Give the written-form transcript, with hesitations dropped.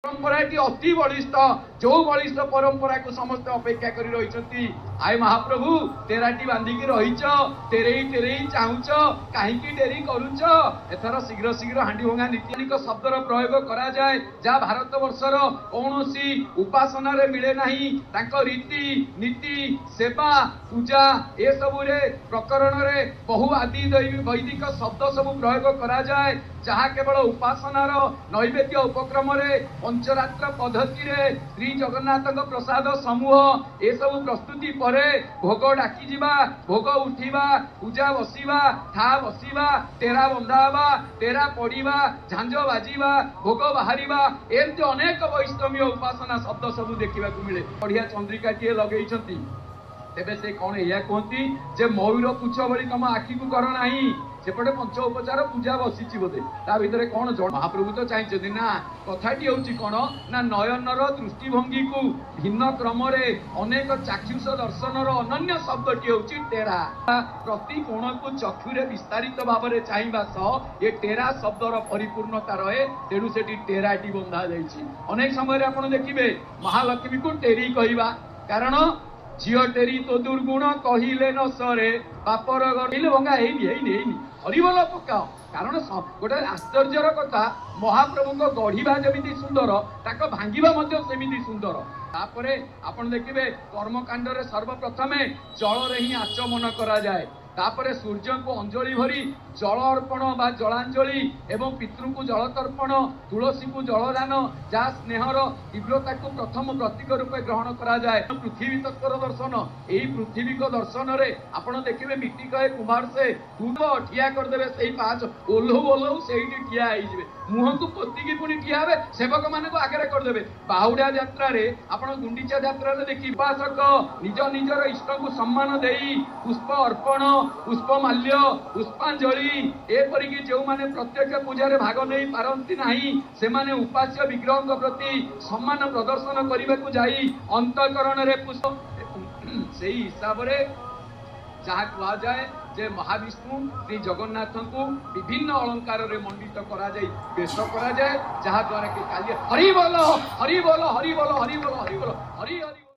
ପରମ୍ପରାଟି ଅତି ବଳିଷ୍ଠ, ଯୋଉ ବଳିଷ୍ଠ ପରମ୍ପରାକୁ ସମସ୍ତେ ଅପେକ୍ଷା କରି ରହିଛନ୍ତି। ଆଏ ମହାପ୍ରଭୁ, ତେରାଟି ବାନ୍ଧିକି ରହିଛ, ତେରେଇ ତେରେଇ ଚାହୁଁଛ, କାହିଁକି ଡେରି କରୁଛ? ଏଥର ଶୀଘ୍ର ଶୀଘ୍ର ହାଣ୍ଡି ଭଙ୍ଗା ନୀତି ଶବ୍ଦର ପ୍ରୟୋଗ କରାଯାଏ, ଯାହା ଭାରତ ବର୍ଷର କୌଣସି ଉପାସନାରେ ମିଳେ ନାହିଁ। ତାଙ୍କ ରୀତି ନୀତି, ସେବା, ପୂଜା ଏସବୁରେ ପ୍ରକରଣରେ ବହୁ ଆଦି ବୈଦିକ ଶବ୍ଦ ସବୁ ପ୍ରୟୋଗ କରାଯାଏ, ଯାହା କେବଳ ଉପାସନାର ନୈବେଦ୍ୟ ଉପକ୍ରମରେ, ପଞ୍ଚରାତ୍ର ପଦ୍ଧତିରେ ଶ୍ରୀ ଜଗନ୍ନାଥଙ୍କ ପ୍ରସାଦ ସମୂହ ଏସବୁ ପ୍ରସ୍ତୁତି ପରେ ଭୋଗ ଡାକିଯିବା, ଭୋଗ ଉଠିବା, ପୂଜା ବସିବା, ଠା ବସିବା, ଟେରା ବନ୍ଧା ହେବା, ଟେରା ପଡିବା, ଝାଞ୍ଜ ବାଜିବା, ଭୋଗ ବାହାରିବା, ଏମିତି ଅନେକ ବୈଷ୍ଣବୀୟ ଉପାସନା ଶବ୍ଦ ସବୁ ଦେଖିବାକୁ ମିଳେ। ବଢିଆ ଚନ୍ଦ୍ରିକାଟିଏ ଲଗେଇଛନ୍ତି। ତେବେ ସେ କଣ ଏଇଆ କୁହନ୍ତି ଯେ ମୟୂର ପୁଚ୍ଛ ଭଳି ତମ ଆଖିକୁ କର ନାହିଁ? ସେପଟେ ପଞ୍ଚ ଉପଚାର ପୂଜା ବସିଛି ବୋଧେ, ତା ଭିତରେ କଣ ମହାପ୍ରଭୁ ତ ଚାହିଁଛନ୍ତି ନା? କଥାଟି ହେଉଛି କଣ ନା ନୟନର ଦୃଷ୍ଟିଭଙ୍ଗୀକୁ ଭିନ୍ନ କ୍ରମରେ ଅନେକ ଚାକ୍ଷୁଷ ଦର୍ଶନର ଅନନ୍ୟ ଶବ୍ଦଟି ହେଉଛି ଟେରା। ପ୍ରତି କୋଣକୁ ଚକ୍ଷୁରେ ବିସ୍ତାରିତ ଭାବରେ ଚାହିଁବା ସହ ଏ ଟେରା ଶବ୍ଦର ପରିପୂର୍ଣ୍ଣତା ରହେ, ତେଣୁ ସେଠି ଟେରାଟି ବନ୍ଧା ଯାଇଛି। ଅନେକ ସମୟରେ ଆପଣ ଦେଖିବେ ମହାଲକ୍ଷ୍ମୀକୁ ଟେରି କହିବା, କାରଣ ଝିଅ ଟେରି ତୋ ଦୁର୍ଗୁଣ କହିଲେ ନ ସରେ, ବାପର ଗଡ଼ିଲେ ଭଙ୍ଗା ହେଇନି ହେଇନି ହେଇନି, ହରିବୋଲ ପକାଅ। କାରଣ ଗୋଟେ ଆଶ୍ଚର୍ଯ୍ୟର କଥା, ମହାପ୍ରଭୁଙ୍କ ଗଢିବା ଯେମିତି ସୁନ୍ଦର, ତାଙ୍କ ଭାଙ୍ଗିବା ମଧ୍ୟ ସେମିତି ସୁନ୍ଦର। ତାପରେ ଆପଣ ଦେଖିବେ କର୍ମକାଣ୍ଡରେ ସର୍ବପ୍ରଥମେ ଜଳରେ ହିଁ ଆଚମନ କରାଯାଏ। ତାପରେ ସୂର୍ଯ୍ୟଙ୍କୁ ଅଞ୍ଜଳି ଭରି ଜଳ ଅର୍ପଣ ବା ଜଳାଞ୍ଜଳି ଏବଂ ପିତୃଙ୍କୁ ଜଳ ତର୍ପଣ, ତୁଳସୀକୁ ଜଳଦାନ, ଯାହା ସ୍ନେହର ତୀବ୍ରତାକୁ ପ୍ରଥମ ପ୍ରତୀକ ରୂପେ ଗ୍ରହଣ କରାଯାଏ। ପୃଥିବୀ ତତ୍ତ୍ୱର ଦର୍ଶନ, ଏଇ ପୃଥିବୀଙ୍କ ଦର୍ଶନରେ ଆପଣ ଦେଖିବେ ମିଟି କହେ କୁମ୍ଭାର ସେ ତୁଣ୍ଡ ଠିଆ କରିଦେବେ, ସେଇ ପାହାଚ ଓହ୍ଲଉ ଓହ୍ଲଉ ସେଇଠି ଠିଆ ହେଇଯିବେ, ମୁହଁକୁ ପୋତିକି ପୁଣି ଠିଆ ହେବେ, ସେବକ ମାନଙ୍କୁ ଆଗରେ କରିଦେବେ। ବାହୁଡା ଯାତ୍ରାରେ ଆପଣ ଗୁଣ୍ଡିଚା ଯାତ୍ରାରେ ଦେଖି ଉପାସକ ନିଜ ନିଜର ଇଷ୍ଟଙ୍କୁ ସମ୍ମାନ ଦେଇ ପୁଷ୍ପ ଅର୍ପଣ, ପୁଷ୍ପମାଲ୍ୟ, ପୁଷ୍ପାଞ୍ଜଳି, ଏପରିକି ଯେଉଁମାନେ ପ୍ରତ୍ୟକ୍ଷ ପୂଜାରେ ଭାଗ ନେଇ ପାରନ୍ତି ନାହିଁ, ସେମାନେ ଉପାସ୍ୟ ବିଗ୍ରହଙ୍କ ପ୍ରତି ସମ୍ମାନ ପ୍ରଦର୍ଶନ କରିବାକୁ ଯାଇ ଅନ୍ତଃକରଣରେ ପୁଷ୍ପ, ସେଇ ହିସାବରେ ଯାହା କୁହାଯାଏ ଯେ ମହାବିଷ୍ଣୁ ଶ୍ରୀ ଜଗନ୍ନାଥଙ୍କୁ ବିଭିନ୍ନ ଅଳଙ୍କାରରେ ମଣ୍ଡିତ କରାଯାଇ ବେଶ କରାଯାଏ, ଯାହାଦ୍ୱାରା କି କାଲି ହରି ବୋଲ ହରି ବୋଲ ହରି ବୋଲ ହରି ବୋଲ ହରି ବୋଲ ହରି ହରି।